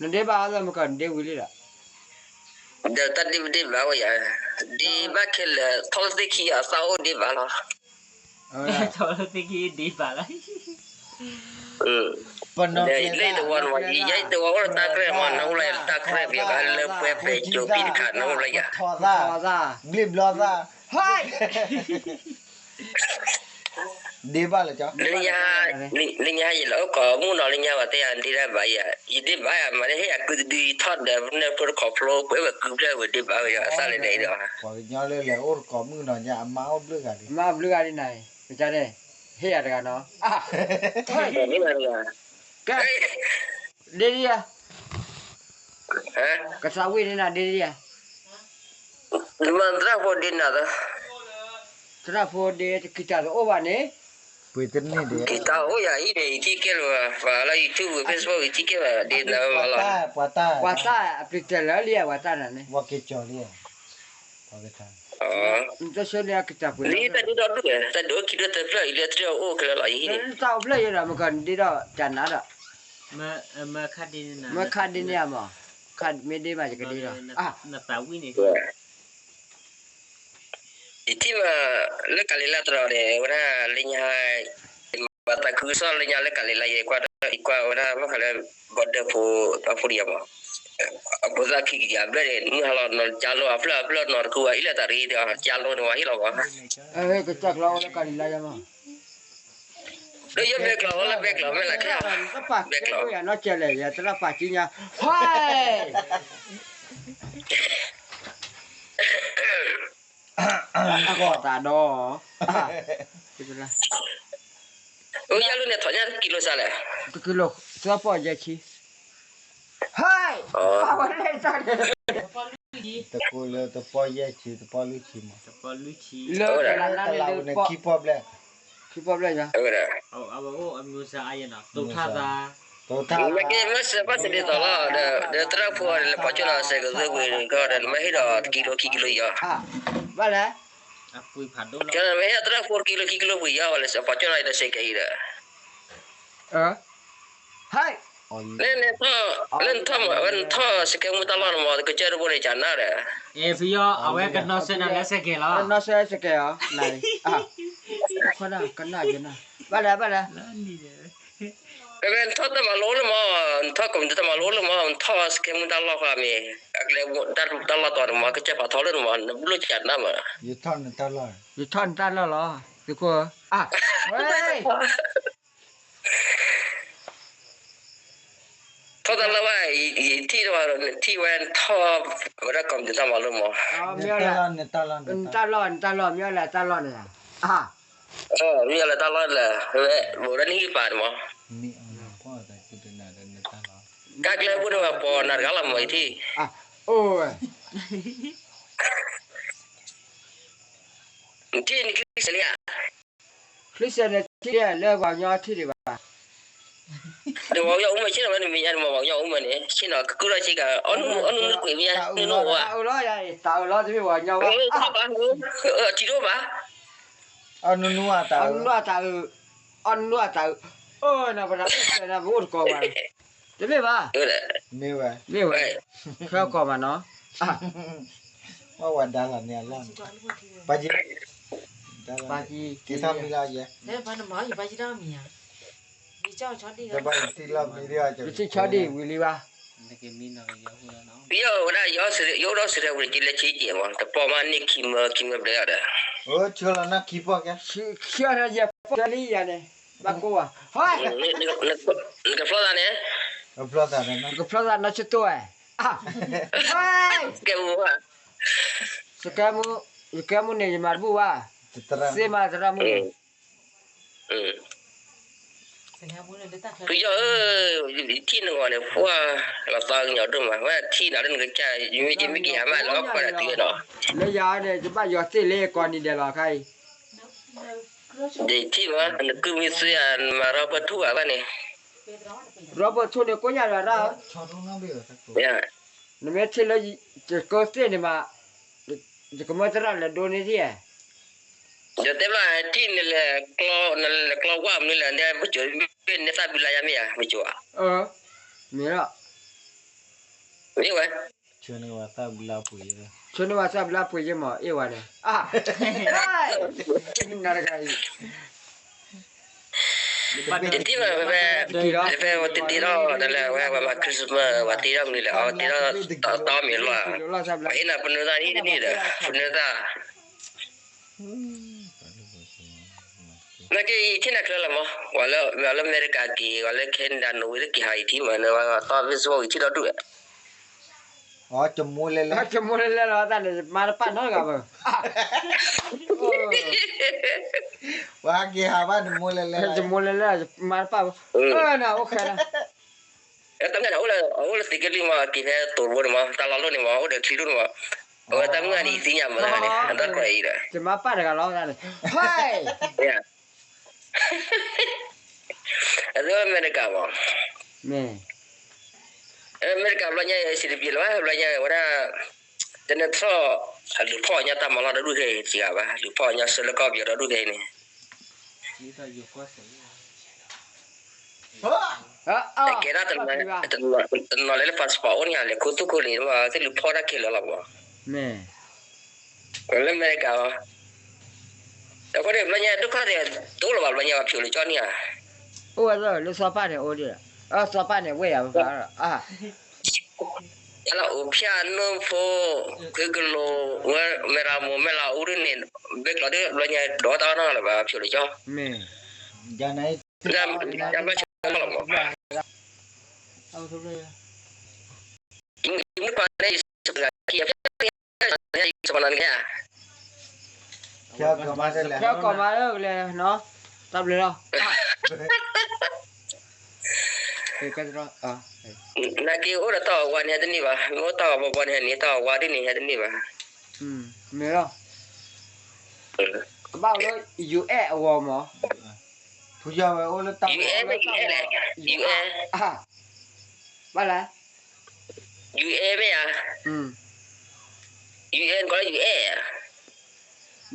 နဒ့ဘၣ်အသးမကီၢ် နဒ့ဝံၤလံဒီး, ဒီးတၢ်ဒ့ပဒ့ဘၣ်ဝဲယၤ, ဒ့ဘၣ်ခဲလၢာ် ထီလၢသ့ၣ်ခံအသးအိၣ်ဒ့ဘၣ်လီၤ, ထီလၢသ့ၣ်ခံဒ့ဘၣ်လီၤ, လၢတဝီနဝီ ယဲတဝီအိၣ်လၢတၢ်ကြဲၢ်မး နအိၣ်လၢတၢ်ကြဲၢ်ဘၣ်လၢပှဲၤပဲၤကၠိပံတခါ နအိၣ်လၢယၤ ဘျ့ဘျီသၣ် ဒ့ဘၣ်လၢ လၢညါယလဲၤအိၣ်ကိးမုၢ်နီၤ လၢညါဝဲတဲယၤ ဒ့တၢ်ဘၣ်ယၤ ယဒ့ဘၣ်ယၤ မၤလၢဟ့ၣ်ယၤကုတဒု ယထီၣ်ဒီး ပနၢ်ဖိတခီဖျိ ပှဲၤဝဲကုဖျၢၣ်ဝဲဒ့ဘၣ်ဝဲယၤ အသးလၢန့ၣ်ဒီး ပှၤကညီလၢလဲၤအိၣ်တကိးမုၢ်နီၤညါ အမါအိၣ်ဘျုးဂၤဒံး အမါအိၣ်ဘျုးဂၤဒံးနၤ ပကါဒဲး ဟ့ၣ်ယၤတဂၤနီၤ ဒ့ဒံဧါ ကသးဝံၣ်န့ၢ်နၤဒ့ဒံဧါ နမၤသရၣ်ဖိဒ့နၤသၢ သရၣ်ဖိဒ့ ကံၢ်တၢ်တအိၣ်ဘၣ်န့ၣ် ပှ့ၤတန့ၢ်ဒံး ကံၢ်တၢ်အိၣ်ယၤအံၤန့ၣ် ယထံၣ်ကဲလၢၤဘၣ် လၢ YouTube Facebook ယထံၣ်ကဲဘၣ်ဒ့နၤမးလီၤ ပှၤတၢ် ပှၤတၢ်အပျံၤတၢ်လၢလံဧါ ပှၤတၢ်နၤန့ၣ် ပှၤက့ၤကၠီၤလံဧါ နတဆိန့ၣ်ကံၢ်တၢ်ပှ့ၤလၢ တၢ်ဒ့ဒီဒူၣ် တၢ်ဒ့အိၣ်ခံဒိၣ်သၢဖျၢၣ်အံၤ လၢတၢ်အိၣ်ခဲလၢာ်လီၤအံၤန့ၣ် တၢ်အိၣ်ဖျၢၣ်ယဲဒီး မကဒ့ဒီးတၢ်နၤဒီး မ့ၢ်ခါဒ့န့ၢ်ဧါမး ခါမ့ၢ်ဒ့မး ယကဒ့ဒီး နသးဝံၣ်န့ၣ် ယထံၣ်မး လၢကၤလံၤလါတရီဒီး ဝဲဒၣ်လၢညါ ယမၤသးခုကစီၣ်လၢညါလၢကၤလံၤလါ ယကွၢ် ယကွၢ်ဝဲဒၣ်ဘၣ်ဃးလၢ border ဖိ အဖိဒံးမး အဖိသၣ်ခံကယၤဘျဲၣ်န့ၣ် မုၢ်ဟါလီၤနီၤ ကၠါလိအဖျၢၣ်အဖျၢၣ်နီၤတခူဝဲ အံၤလၢတၢ်ရ့ဒီး ကၠါလိန့ၣ်ဝဲဟ့ၣ်လီၤဘၣ် ကစၢ်ကျီအိၣ်လၢကၤလံၤလါယါမး လၢယဘဲကျီၤလီၤ လၢဘဲကျီၤ မ့ၢ်လၢခဲ ဘဲကျီၤ ယၤနီၢ်ကဲလဲၣ် ယသရၣ်ပာ်ကံညါ ဟဲ ကီၢ်တၢ်ဒီး အိၣ်ယၤလၢန့ၣ် ထီၣ်ညါတကံလိစၢ်လဲၣ် တကံလိ သၢပီၢ်ယဲၢ်ဆံ ဟဲ အဝဲလဲၣ်တၢ်န့ၣ် တကိးလၢတပီၢ်ယဲၢ်ဆံ တပီၢ်လွံၢ်ဆံမး လၢတလးန့ၣ် ခံပီၢ်ဘျဲၣ် ခံပီၢ်ဘျဲၣ်ညါ အဝဲအိၣ်အမျိုးအစားအါယဲနီၤ တိထၣ်သါ တိထၣ်သါ မ့ၢ်က့ၤမ့ၢ်စၢၤဘၣ်စံးဒ်သိးလီၤ ဒီးသရၣ်ဖိအီၤဒီးလဲၤပီၤကၠိၣ်နီၤစဲးကသ့ပှ့ၤကီၢ်ဒီး နမ့ၢ်ဟ့ၣ်ဒီးတကံလိခံကံလိယီၤ ဘၣ်လဲၣ် နမ့ၢ်ဟ့ၣ်သရၣ်ဖိတကံလိခံကံလိပှ့ၤယီၤ ဝဲလဲၤပီၤကၠိၣ်နီၤဒီးစဲးကအံၤဒီး ဟဲ လၢနထီၣ် လၢနထီၣ် နထီၣ်စကဲမူတၢ်လီၢ်န့ၣ်မး ကစၢၢ်တဘိန့ၣ် ကနၣ်ဒီး အဲ ပယီၤ အဝဲကနီၢ်စဲနၤလၢစကဲလီၤ ကနီၢ်စဲစကဲလီၤ နၤ ကနၣ်ကနၣ် ဘၣ်လဲၣ် ဘၣ်လဲၣ် နထီၣ်တၢ်မၤလိလၢမး နထီၣ်ကီၢ်ပူၤတၢ်မၤလိလၢမး နထီၣ်စကဲမူတၢ်လီၢ်ဃီမ့ၢ် အကလဲၤတၢ်လီၢ်တီၤန့ၣ်မး ကစၢၢ်ပာ်ထီၣ်လၢန့ၣ်မး နဘျုးကနၣ်မး ယထီၣ်နတၢ်လီၢ် ယထီၣ်နတၢ်လီၢ်လီၤ သုးခိၣ် အ ထီၣ်တၢ်လီၢ်ဘၣ် ယထံၣ်တဝဲ နထံၣ်ဝဲထီၣ် ဝဲဒၣ်ကီၢ်ပူၤတၢ်မၤလိမး နတၢ်လီၢ် နတၢ်လီၢ် မ့ၢ်လၢတၢ်လီၢ်န့ၣ် မ့ၢ်လၢတၢ်လီၢ်န့ၣ် မ့ၢ်လၢတၢ်လီၢ်လၢ ဝဲ ဝဲဒၣ်နဟံၣ်ပာ်န့ၣ်မး ကါကျဲပူၤန့ၣ် ပှၤပိာ်နၤတဂၤလီၤမး ယထံၣ် အိၣ်ဝဲ နထံၣ်နချံစဲးလံဧါ ချံစဲးန့ၣ်ထံၣ်လၢပှၤကညီထံၣ်ဒံးဘၣ် ဒီးပှၤကညီအိၣ်မးဆ့ၣ်နီၤဝဲန့ၣ် မ့ၢ်ညါန့ၣ်မး ပှၤကညီအိၣ်မးန့ၣ် ဆ့ၣ်နီၤကကုၢ်ထီၣ်ဆ့ကၤ အီၣ်နူနူကွံာ်မ့ၢ်ညါ နူနူအိၣ်ဧါ တၢ်အၢၣ်လီၤယၤန့ၣ် တၢ်အၢၣ်လီၤတမ့ၢ်ပှၤကညီဘၣ် ထံၣ်ဒိၣ်ဘၣ် အီၣ်နူနူအတၢ်အၢ အီၣ်နူနူအတၢ်အၢ အီၣ်နူနူအတၢ်အၢ အိၣ်နပဒၣ်အိၣ်စဲးနၤ ပအိၣ်တကိးဘၣ် တမ့ၢ်ဘၣ် မ့ၢ်ဝဲ မ့ၢ်ဝဲ ခဲအကီၢ်မးနီၤ ဝဲဝဲဒါလီၤန့ၣ်အလီၢ်န့ၣ် ပာ်ကံ ပာ်ကံ က့ၤထီၣ်မံလီၤယဲ တဘၣ်ယထံၣ်လီၤမံဒီး ယထံၣ်ဆီဒံၣ်ဝံၤလံဘၣ် ပယီၤဝဲဒၣ် ယအိၣ်ဒီးစံးထီၣ်ပူၤန့ၣ် က့ၤလၢဆံးကဲးမး တပီၢ်မးန့ၢ်ခံမၢ ခံမၢပျဲၢ်ဒီး အိၣ်ဆှၢလီၤနီၢ်ခံပီၢ်ကဲ ဆှၢလီၤယဲၢ်ပီၢ်လံယၤန့ၣ် ဘၣ်ကိးဘၣ် နကဖျီသးန့ၣ် ကဖျီသးနီၢ်ဆတိၢ်ဝဲ စကဲမူ ယကဲမူန့ၣ် ယမၤတဘူၣ်ဘၣ် သ့မးသရၣ်မုၣ် ပယီၤဧၢ, ယထံၣ်နဂီၢ်န့ၣ် ပှၢ်လီၤသးကညီၤဒိၣ်မး, ဝဲထံၣ်နၤလၢနကစၢ် ယမ့ၢ်က့ၤမ့ၢ်က့ၤဟးမးလၢပှၢ်တၢ်တုၤနီၤ, လၢယၤန့ၣ် ယဘၣ်ယီၤသ့ၣ်လၢကိးနံၤဒဲးလီၤခါအံၤ, ယထံၣ်မး နကုၢ်မံသွံၣ်ဧါ, နမၤရီပၢၢ်ထူၣ်ဧါဘၣ်န့ၣ်, ရီပၢၢ်ထူၣ်န့ၣ် ကိးညါလီၤတၢ်ဧၢ, နမ့ၢ်ထံၣ်လၢ ယကၢသ့ၣ်န့ၣ်မး ယကမၢသရၣ်လဲၤဒိန့ၢ်ထံၣ်ဧါ ဒီးတဲဘျီထံၣ်နလဲၤကျီ နလဲၤကျီဝၣ်မနုၤလဲၣ် နပစိၤမ့ၢ်န့ၢ်သၣ်ဘုလါယါမ့ၢ်ဧါ ပစိၤဧါ, မ့ၢ်လီၤ, မ့ၢ်ဝဲ, ဆှၢန့ၢ်ဝဲသၣ်ဘုလါပှ့ၤယဲမး အ့ၣ်ဝဲန့ၣ်, တထံၣ်ဘၣ်ဝဲ, ဖဲဝဲတ့ထီၣ်ဒ်လဲၣ် ဝဲဝဲမၤ Christmas ဝဲတ့ထီၣ်မနုၤလဲၣ် အဝဲတ့ထီၣ်တီမ့ၤလီၤ, ပှၤဟ့ၣ်နၤပနွဲသၣ်ဒ်တန့ၢ်ဒီး ပနွဲသၣ် နာ်က့ယထံၣ်နၤချၢလီၤမး, ပှၤလၢ ပှၤလၢအမဲရကၤက့ၤ ပှၤလၢ Canada နီၣ်ဝ့တက့ၤဟးယထံၣ်မး နသီ Facebook ယထံၣ်ဒီဒူၣ်, တမိၢ်လဲၤလဲၤ တမိၢ်လဲၤလဲၤလီၤတၢ်န့ၣ် မၤတပာ်နီတဂၤဘၣ်, ပှၤဟးက့ၤဟးဘၣ်တမိၢ်လဲၤလဲၤ တမိၢ်လဲၤလဲၤ မၤတပာ်ဘၣ်, နအိၣ်ခဲလၢာ် တၢ်မုၢ်ဂၤန့ၣ် အအိၣ်လၢသုးက့လွံၢ်မး က့ၤဖဲတိၤတဘိန့ၣ်မး တၢ်လီၢ်လိၣ်န့ၣ်မး အိၣ်ဒီးချံဒိၣ်န့ၣ်မး, အဝဲတၢ်မုၢ်ဂၤန့ၣ် ယသ့ၣ်ညါမးတဂၤန့ၣ် အတၢ်တြီအံၤဒီး ယမၤပာ်တဂၤလီၤတၢ်န့ၣ်, အဝဲအမဲရကၤမး, အမဲရကၤဘျီညါ စံးတပျဲၤလၢၤဘၣ် ဘျီညါဝဲဒၣ် တနထီၣ် အလုၢ်ဖီၣ်ညါတၢ်မၤလီၢ်ဒီဒူၣ်ခဲအံၤတဂၤဘၣ် လုၢ်ဖီၣ်ညါဆှၢလၢကီၢ်ပယီၤဒီဒူၣ်ခဲအံၤန့ၣ် ကဲဒၣ်တနီၤလဲၣ်လၢ passport အိၣ်န့ၣ် လဲၤခူသူၣ်ခိၣ်လံ သုလုၢ်ဖီၣ်တၢ်ခဲလၢာ်လီၤမး, လၢအမဲရကၤအီၤ, အဃိန့ၣ် ဘျီညါဒုက္ခသည် တအိၣ်လၢၤဘၣ် ဘျီညါပှၤဖျိးလၢကၠီန့ၣ်ဧါ, အိၣ်ဝဲလၢစီၤပၢ်န့ၣ်အိၣ်ဒံး, စီၤပၢ်န့ၣ်ဝဲယၤပဖး ယလၢအိၣ်ဖျဲၣ်နိၣ်ဖိ ခွ့ကလိာ် ဝဲမဲရမိၢ်မဲရအူဒ်န့ၣ် ဘဲကျီဒ်ဘျီညါဒီးတၢ်အီၣ်နီၢ်လၢၤဘၣ် ဖျိးလၢကၠီ, မ့ၢ် ဘၣ်ဆၢလီၤမး, မုၢ်ပှၤန့ၣ် ယစပနၢ်န့ၣ်ဧါ, ဖဲကီၢ်မၤလၢကလဲၤနီၤ, တၢ်ဘျုးလီၤ. နာ်က့အိၣ်ဒီးတၢ်အီၣ်ဝါန့ၣ် ဟဲတန့ၢ်ဘၣ်, မ့ၢ်အိၣ်တၢ်အီၣ်ဘီဘီန့ၣ် ဟဲန့ၢ်တၢ်အီၣ်ဝါဒ်န့ၣ် ဟဲတန့ၢ်ဘၣ်. မ့ၢ်လီၤ, ကဘၣ်အိၣ်လၢ ယူၢ်အဲၣ် အဂီၢ်မး, ဖုယီၢ်ဝဲအိၣ်လၢတၢ် ယူၢ်အဲၣ် ယူၢ်အဲၣ် ယူၢ်အဲၣ် ဘၣ်လဲၣ် ယူၢ်အဲၣ်မ့ၢ်ဧါ, ယူၢ်အဲၣ် ကီးလၢယူၢ်အဲၣ်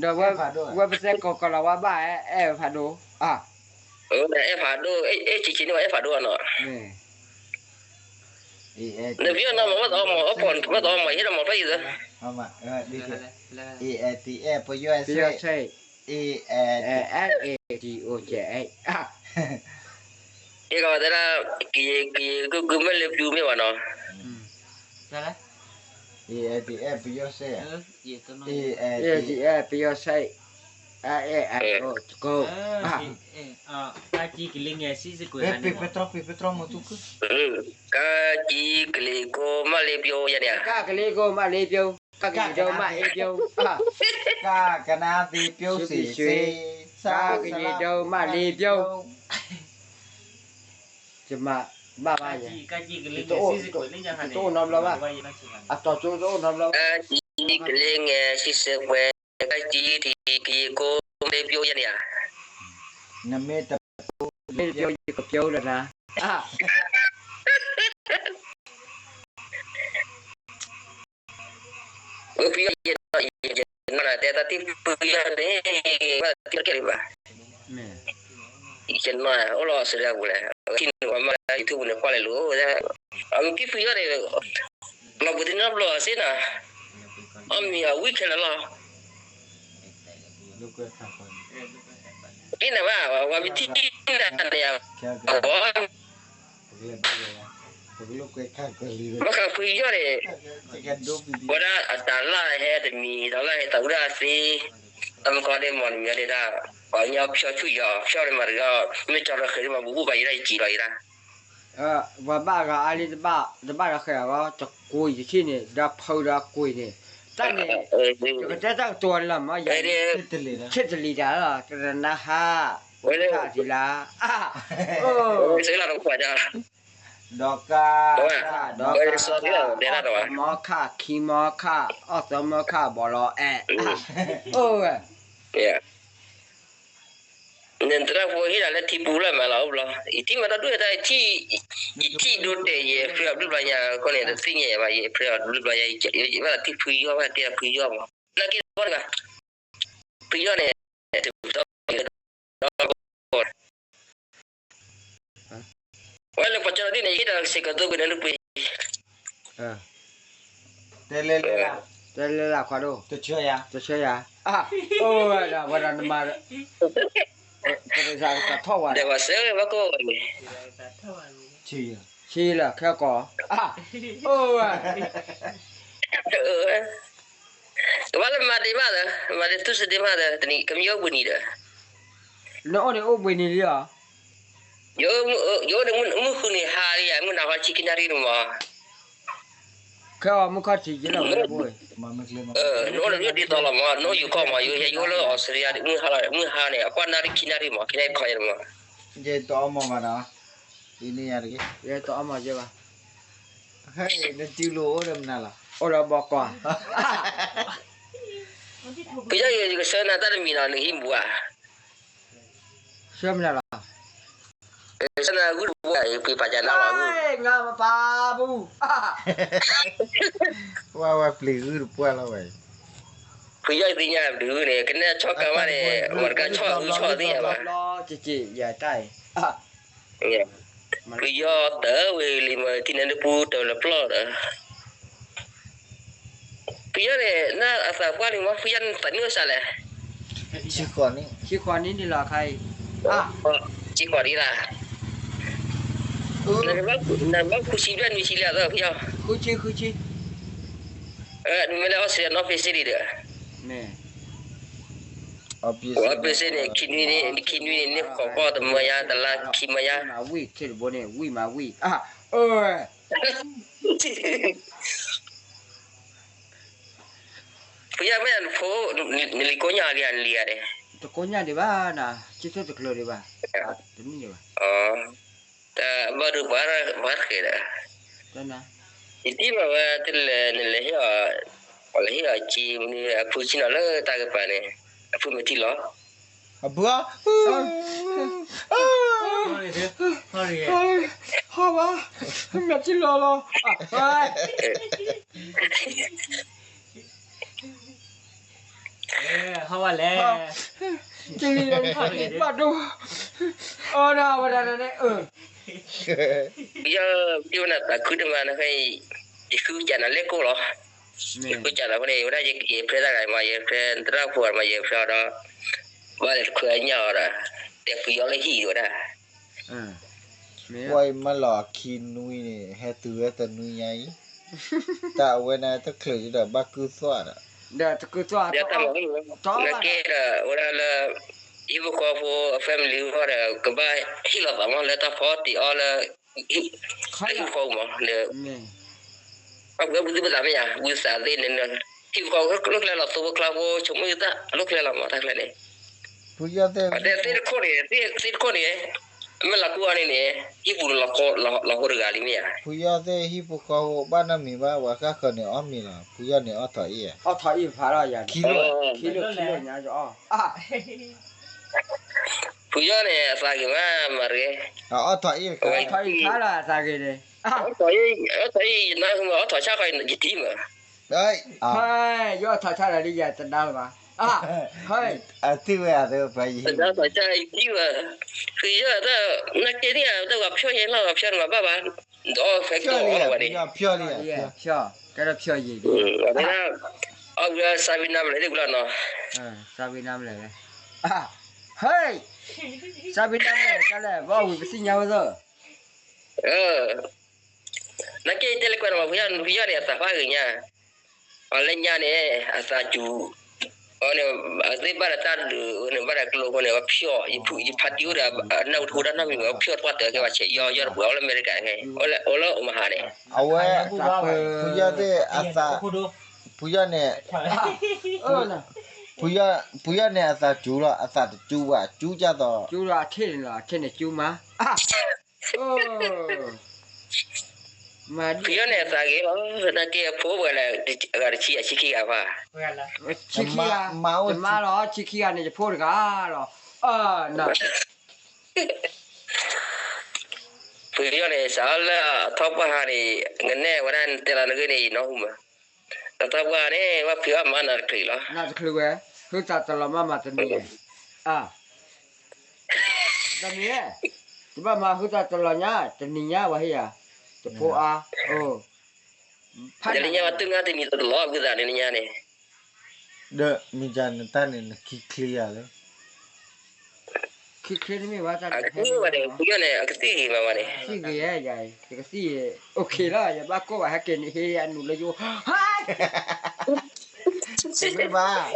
ဧါ, ဒီး ဝဲပစဲကီးကီးလီၤဝဲဘၣ် အဲၣ်ဖးဒိၣ်, အဲၣ်ဖးဒိၣ်, အဲၣ်ဆံးဆံးန့ၣ် အဲၣ်ဖးဒိၣ်အနီၤ, နဖံးအီၣ်နီၤမး ဘၣ်တအီၣ်မး အီၣ်ဖီၣ် ဘၣ်တအီၣ်မး ဟ့ၣ်ဒီးမးဖဲအံၤသၢ A N T S ပယီၤ S A T O J A ကဲကီးတဲဒၣ် ကယံာ်ကယံာ်ကမ့ၢ်လၢပျူၤမ့ၢ်ဘၣ်နီၤ, A N T S ပယီၤ S A T S ပယီၤ S A တကိး ကကံကလံၤကမ့ၢ်လၢပျူၤယါန့ၣ်, ကကံကလံၤကမ့ၢ်လၢပျူၤ, ကကနါသ့ပျိစ့ၣ်စ့, ကကယံာ်ဒိမ့ၢ်လၢပျူၤ, ယမၤဘၣ်ဘၣ်ယဲ, တအိၣ်နီတဘျီဘၣ်, အတီၤကၠိတအိၣ်နီတဘျီဘၣ်, ကကံကလံၤကမ့ၢ်လၢပျူၤ, ကကံကလံၤကမ့ၢ်လၢပျူၤယါန့ၣ်ဧါ, နမ့ၢ်တပျူၤ ယကပျူၤဒီးနၤ ဖုယီၢ် ယနီၢ်တဲတၢ်ထံၣ်ဖုယီၢ်န့ၣ် ဘၣ်တံၢ်ကဲလံဘၣ်, ယနီၢ်အိၣ်လီၤစံးဒၣ်ပူၤလဲၣ်, ထံၣ်န့ၢ်ဝဲမ့ၢ်လၢ YouTube န့ၣ် ကွၢ်လဲၤလိၤ, အမ့ၢ်ထံၣ်ဖုယီၢ်န့ၣ် လီၤပူၤတန့ၢ်ဘျီစ့ၢ်နီၤ, အမ့ၢ်အဝံခဲလၢာ်လီၤ, တ့ၢ်နၤဘၣ် ဝဲမ့ၢ်ထံၣ်နၤန့ၣ် ဘၣ်ဃးဖုယီၢ်န့ၣ် ဝဲဒၣ်အတၢ်လၢဟဲတမံၤ တၢ်လၢဟဲတၢ်အူတၢ်သ့, တၢ်မကီဒ်မီၢ်နမံၤဒ်ဒၣ်, ပှၤကညီဖျီဆူၣ်ယီၤ ဖျီန့ၣ်မၤတဂၤ, မ့ၢ်ကၠီလီၤဃဲၤဒ်မၤဘူးဘူးပှၤယဲဒၣ် ယစံးလီၤယဲဒၣ်, ပှၤဘၣ်ဂၤအါလံ တဘၣ်တဃဲၤအဂီၢ် တကွံာ်ယထံၣ်န့ၣ် ဒီးဖုဒီးကွံာ်န့ၣ်, တၢ်န့ၣ် ယကတဲတၢ်ကတိၤလၢမ့ၢ်ယၤန့ၣ်, ဆ့တလံၤတၢ်လီၤ တနါဟါ, ဝဲထၣ်ထံလါ, ဒီးကါ, ဒီးကါ, မီခါ ခံမီခါ အီၣ်သၢမီခါ ဘီလီၤအဲၣ်, အိၣ်ဝဲ, နသရၣ်ဖိဟ့ၣ်ဒၣ်လၢထံပူၤလၢမးလီၤ အိၣ်ဘျီ, ယထံၣ်မးတၢ်ဒိၣ်တၢ် ယထံၣ်ဒိတဲာ် ယ free အဘျုးဘျီညါ အဃိန့ၣ် တသ့ၣ်ညါဘၣ် ယ free အဘျုးဘျီညါ ယဘၣ်သးထံၣ်ဖုယီၢ် ဘၣ်တဲဖုယီၢ်မး နာ်က့ဘၣ်တဂၤ ဖုယီၢ်န့ၣ် ဝဲလၢပှၤကၠီဒ်န့ၣ် ယဟ့ၣ်ဒီးစ့ၢ်ကီးသိပှ့ၤန့ၣ်လၢပှ့ၤ တဲလဲၤလၢ်ခွါဒိၣ်, တဆၢယၤ, အိၣ်ဝဲဒၣ်ဝဲဒၣ်နမၤ, တထီၣ်ဝဲ, ဒီးပှၤစၢဘၣ်ကိးန့ၣ်, ဆံလၢခဲကီၢ်, အိၣ်ဝဲ ကဘၣ်လၢမၤဒ့မးဒီး မၤဒ့သူစ့ဒ့မးဒီး တနံၤကမံအိၣ်ဘှံးနံၤဒီး, နအိၣ်န့ၣ်အိၣ်ဘှံးနံၤလံဧါ, ယအိၣ်န့ၣ်မုၢ်ဃုနံၤဟါလံဧါ မုၢ်နၤဟါဆံခံနၣ်ရံၣ်န့ၣ်မး, ခဲအီၤမုၢ်ခီၣ်ထံးယလီၤဝဲဘိ, နအိၣ်န့ၣ်ဒ်သိးလီၤမး နအိၣ်ယူၤခီၣ်မး ယိယိလၢအီစထြ့လယါ မုၢ်ဟါန့ၣ် အကွၢ်နၣ်ရံၣ်ခံနၣ်ရံၣ်မး ခံနၣ်ရံၣ်ခီယဲၢ်မး, ယတအီမးဘၣ်ဒီး, ဒ်န့ၣ်ယၤတဂ့ၤ, ယတအီမးယဲၢ်ဘၣ်, နစုလိၤအိၣ်ဒီးမနုၤလီၤ, အိၣ်ဒီးဘီကီၢ် ပယီၤယကဆၢနၤတၢ်တမံၤနီၤ နဟံၣ်ဘူးဧါ, ဆၢမနုၤလီၤ, ဆၢနၤဂုၢ်တပှၢ် ပှ့ၤပာ်ကနၣ်လီၤ, ငါမပာ်ဘူး, ဝဲဝဲပျံၤဂုၢ်တပှၢ်လီၤဝဲ, ပယီၤသ့ၣ်ညါဒုးန့ၣ် ကနဲဆီၣ်ကါဘၣ်န့ၣ် မတၤကဆီၣ်ဂုၢ်ဆီၣ်သ့ၣ်ညါဘၣ်, ယတၢ်အံၤ ပယီၤတၢ်ဝဲလံမး ထံၣ်န့ၣ်တပူၤတၢ်လၢပျီၢ်ဒီး, ပယီၤန့ၣ် နအသးပှၢ်လံမး ပယီၤန့ၣ်သးနုာ်စၢ်လဲၣ်, ဆံဃိးနံၣ်လီၤခါအံၤ, ဆံဃိးနံၣ်လီၤ, နဘၣ်ဃုဆံဘျဲၣ်နွံဆံလံအသးပယီၤ, နမ့ၢ်လၢအီစထြ့လယါနီၣ်ဖ့စ့ၣ်လံဒီး အီပ့စ့ၣ်န့ၣ် ခံနွံန့ၣ် ခံနွံန့ၣ် န့ၢ်ဃိးကီၢ်တမၢယါ တလါခံမၢယါ, ဝံၣ်ထံတဘိန့ၣ် ဝံၣ်မးဝံၣ်, ပယီၤမ့ၢ်နဖိ နလံၤကိးညါလံဧါ နလံၤဧါန့ၣ်, တကိးညါဒံးဘၣ်နၤ ကၠိထိၣ်တကျၢၤဒံးဘၣ်, တမ့ၢ်ဒံးဘၣ်, တၢ်ဘၣ်ဒုးပှၤတဃဲၤဒီး, ယထံၣ်ဘၣ်ဝဲတလဲၤ နလဲၤဟ့ၣ်အီၤ, ပှၤလဲၤဟ့ၣ်အီၤက့မနုၤ အဖုဆ့ၣ်နီၤလၢတၢ်ကပၤန့ၣ်, အဖုမ့ၢ်ထံၣ်လီၤ, အဖုဧၢ, ဟီဘၣ်, မ့ၢ်ထံၣ်လီၤလီၤ, ဟီဘၣ်လဲၣ်, ဘၣ်ဒိ, အီဒၣ်ဝဲဒၣ်န့ၣ်, ပယီၤ ပယီၤနသးခုတမးနဃဲ, ယဃုကနၤလၢကိၣ်လီၤ, ယဃုကနၤဖဲန့ၣ် ဝဲဒၣ်ယဖဲတၢ်ဂၤမး ယဖဲသရၣ်ဖိမး ယဖဲအီၤဒီး, ဘၣ်လဲၤတခွဲအညၣ်အီၤဒီး, တဲပယီၤလၢဟံၣ်ဝဲဒၣ် ပှၤအံၤမၢလီၤအခံနွံန့ၣ် ဟဲတုၤဝဲတနွံညါအံၤ, တၢ်အဝဲန့ၣ်တချုးဒီးဘၣ်ကုၢ်သွၣ်ဒီး, ဒီးတကုၢ်သွၣ်, နကဲဒီးဝဲဒၣ်လၢ, ဟံၣ်ဖိဃီဖိအ family ဃီဒီး ကဘၣ်ဟ့ၣ်လီၤသးမးလၢတၢ်ဖီတ့ၢ်အီၤလၢ, ဟံၣ်ဖိဃီဖိမး, အဝဲပသုးပသးမ့ၢ်ယါ ဝံသးသ့ၣ်န့ၣ်, ဟံၣ်ဖိဃီဖိလိာ်ကျဲလီၤ သိဖိကျါဖိ ဆိကမိၣ်ယသးလိာ်ကျဲလီၤမး တၢ်ကျဲန့ၣ် ပယီၤသ့ၣ်, သ့ၣ်တခိၣ်န့ၣ်, သ့ၣ်တခိၣ်န့ၣ်, မ့ၢ်လီၤကူၣ်အီၤန့ၣ်န့ၣ်, ဟံၣ်ပူၤန့ၣ်လီၤဃိတဂၤလံမ့ၢ်ဧါ, ဖုယီၤသ့ၣ်ဟံၣ်ဖိဃီဖိဘၣ်နီတမံၤဘၣ် ပှၤဃၣ်ဃၢၤန့ၣ်အီၣ်မ့ၤလီၤ, ဖုယီၤန့ၣ်အီၣ်ထီၣ်အ့ၣ်, အီၣ်ထီၣ်အ့ၣ်ဖးထီၣ်ယၤ, ခံလိာ်, ခံလိာ်ညါအီၣ်, ဖုယီၤန့ၣ်အသးဂ့ၤမး မၤရ့, အီၣ်ထီၣ်အ့ၣ်တခါ, အီၣ်ထီၣ်အ့ၣ်တခါလီၤ အသးဂ့ၤန့ၣ်, အီၣ်ထီၣ်အ့ၣ်, အီၣ်ထီၣ်အ့ၣ်ယနၢ်ဟူမး အီၣ်ထီၣ်ဆၣ်ဃီယထံၣ်မး ယအီၣ်ထီၣ်ဆၣ်လီၤလံယတဒါလၢၤဘၣ်, အထံၣ်ဝဲအသးပှၤယဟံၣ်, တဒါထီၣ်ဆၣ်ယထံၣ်မး, ဖုယီၤတၢ်, နကဲသ့ၣ်တၢ်ဂီၤဖျီၣ်ယဲလီၤ ဂီၤဖျီၣ်န့ၣ်မးဘၣ်ဘၣ်, ဒီးဖဲကီၢ်အီၣ်ဝဲန့ၣ်, ဖျီၣ်လံ, ကဲဒီးဖျီၣ်ယဲလံ, အီၣ်ဝဲဒၣ်, အီၣ်ဝဲဒၣ်စၢ်ဝံနါမလဲၣ်သ့ၣ်ဘျီနီၤ, စၢ်ဝံနါမလဲၣ်ဝဲ, ဟဲ, စၢ်ဝံနါမလဲၣ်ကလဲၣ် ဘၣ်ဝံၤပသ့ၣ်ညါဝဲသၢ နကဲတဲလၢကွၢ်န့ၣ်မး ဖုယီၤန့ၣ် အသးဖးဂ့ၤညါ, အီၤလၢညါန့ၣ် အသးစူၤ, အီၤန့ၣ်, အသ့ၣ်ဘၣ်ဒီးတၢ်ဒုးန့ၣ် ဘၣ်ဒီးကျိဖိန့ၣ် အဖျီၣ်, ယဖးတံၢ်အိၣ်ဒီး အနၢ်အိၣ်တဟူတၢ်နီတမံၤ အဖျီၣ်တပှၢ်တၢၢ်ကဲဘၣ်ဆဲး ယီၤယီၤတပှဲၤအီၤလၢအမဲရကၤန့ၣ်, အိၣ်လၢအိမဟါန့ၣ်, အဝဲ, ဖုယီၤသ့ၣ်အသး, ဖုယီၤန့ၣ် ဖုယီၤန့ၣ် အသးစူၤလီၤ အသးတစူၤဘၣ် စူၤကၢ်သိး စူၤဒီးအထ့ၣ်န့ၣ်လီၤ အထ့ၣ်န့ၣ်စူၤမး, ဖုယီၤန့ၣ်အသးဂ့ၤလီၤ နာ်က့အဖိဝဲလၢ အဂၤတဆံအဆံခံဂၤဖး, ဆံခံဂၤ, ယမါလီၤ ဆံခံဂၤန့ၣ် ယဖိတဂၤလီၤ, ဖုယီၤန့ၣ် စးလၢအထီၣ်ပှၢ်ဟါန့ၣ် ကနဲၣ်ဝဲဒၣ်တဲလီၤနဂ့ၢ်န့ၣ် ယနီၢ်ဟူမး, အထီၣ်ပှၢ်ဟါန့ၣ် ဘၣ်ဖုအီၣ်မၤနၤတချုးလီၤ, နၤတချုးဝဲ, ဟုသးတလီၤမၢ်မၤတနံၤယဲၢ် အါ, တမ့ၢ်, ယဘၣ်မၤဃုာ်သးတလီၤညါ, တနံၤညါဝဲဟ့ၣ်ယၤ, တဖိအါ, အိ, တနံၤညါဝဲတုၤနၤတနံၤတလီၤဃုာ်သးတနံၤညါန့ၣ်, ဒီးမ့ၢ်ယၤနတၢ်န့ၣ် နခံချ့ယၤလၢ ခံချ့တမ့ၢ်ဘၣ်တၢ်န့ၣ်, ဖဲန့ၣ် သံဂ့ၤယၤ, ယကသံၣ်, အိၣ်ခ့လီၤ, ယဘၣ်ကိၢ်ဘၣ်ဟဲက့ၤန့ၣ် ဟ့ၣ်အနူၤလၢယအိၣ်, တမ့ၢ်ဘၣ်,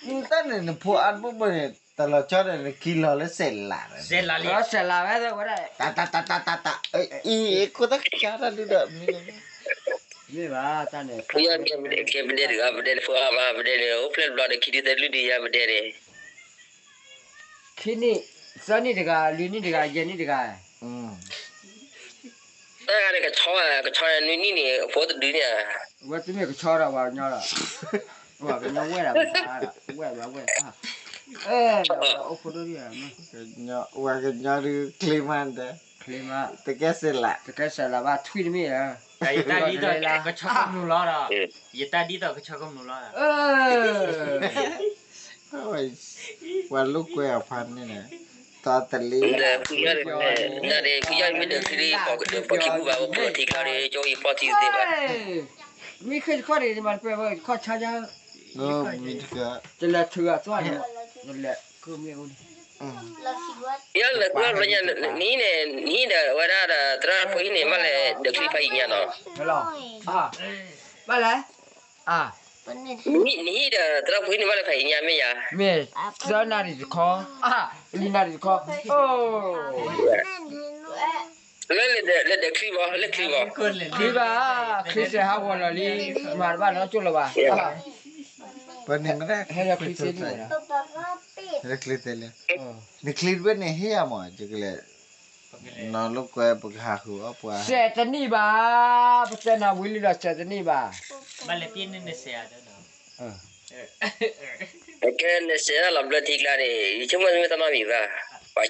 နတၢ်န့ၣ် နဖိအါတဘိဘိန့ၣ် တလီၤဆီဒီး နခံလီၤလၢစဲးလး, စဲးလးဝဲ, တၢ်တၢ်တၢ်တၢ်တၢ်, အံၤ ခိၣ်သၣ်ကၢ်တၢ်ဒုဒီး မ့ၢ်ဘၣ်တၢ်န့ၣ်, ကဲပဒဲတဂၤ ပဒဲတဖိအါမး ပဒဲန့ၣ် အိၣ်ဖျဲၣ်တဘျီဒီး ခံဒုသၢဒုဒုယၤပဒဲန့ၣ် ခံနံၣ်, သၢနံၣ်တဂၤ, လွံၢ်နံၣ်တဂၤ, ယဲၢ်နံၣ်တဂၤ, တၢ်ဂၤန့ၣ် ကဆီ, ကဆီနွံနံၣ်န့ၣ် အဖိတဒုန့ၣ်ဧါ, ဝဲတမ့ၢ်ကဆီဒီး ပှၤကညီဒီး, ပှၤကညီဝဲၢ်ဒီး, ဝဲၢ်ဘၣ်ဝဲၢ်, အိၣ်ဖိဒိၣ်ဒံး, ဝဲကညီဒုးချ့မးဒီး, ချ့မး, တကဲစဲးလး, တကဲစဲးလးဘၣ် ထွံၣ်တမ့ၢ်ဧါ, ယတၢ်ဒ်သိး ကဆီကမျူၤလီၤဒီး, ယတၢ်ဒ်သိးကဆီကမျူၤလီၤ, ပှၤလိာ်ကွဲအဖါန့ၣ်န့ၣ်, တၢ်တလ့, ဖုယီၢ်မ့ၢ်ဒၢးချံဒ် ပိာ်ခံဘူၣ်ဘၣ် အိၣ်ဖျိထံချါဒီး ကၠိအံၤဖီၣ်ထံသ့ဘၣ်, မ့ၢ်ခ့တခီန့ၣ် မၤတပှဲၤဝဲတခီဆါယါ, တလဲၤထုးအသွၣ်န့ၣ်, နလဲၤခုမ့ၢ်အိၣ်န့ၣ်, ယလဲၤခုလၢညါ, နဟံၣ်န့ၣ် နဟံၣ်ဒီးဝဲဒၣ်ဒီး သရၣ်ဖိဟံၣ်န့ၣ် ဘၣ်လဲၤဒၢးချံဖးယံၤညါနီၤ, ဘၣ်လဲၣ်, နဟံၣ်ဒီးသရၣ်ဖိဟံၣ်န့ၣ် ဘၣ်လဲၤဖးယံၤညါမ့ၢ်ယၤ, မ့ၢ်သၢနၣ်ရံၣ်တခီ, လွံၢ်နၣ်ရံၣ်တခီ, လၢလဲၤဒၢးချံဘၣ်, လၢချံဘၣ်, ချံဘၣ်, ချံစဲးဟးဂီၤလီၤလံ, မၤတဘၣ်နီတကၠိလၢၤဘၣ်, ပန့ၣ်မ့ၢ်ဒၣ်, ဟဲလၢချံစဲးန့ၣ်, လၢချံစဲးလဲၣ်, နချံတဘ့ၣ်န့ၣ်ဟ့ၣ်ယၤမး ယကလဲၤ, နီၢ်လိာ်ကွဲ ပကဟးဃုာ်အီၣ်ပှၤ, စဲးတနံၣ်ဘၣ်, ပတဲနၤဝံၤလံဒီး စဲးတနံၣ်ဘၣ်, ကဲနစဲးလီၤဘျၢထံကျါန့ၣ် ယဆိကမိၣ်မ့ၢ်တၢ်နီတမံၤဘၣ်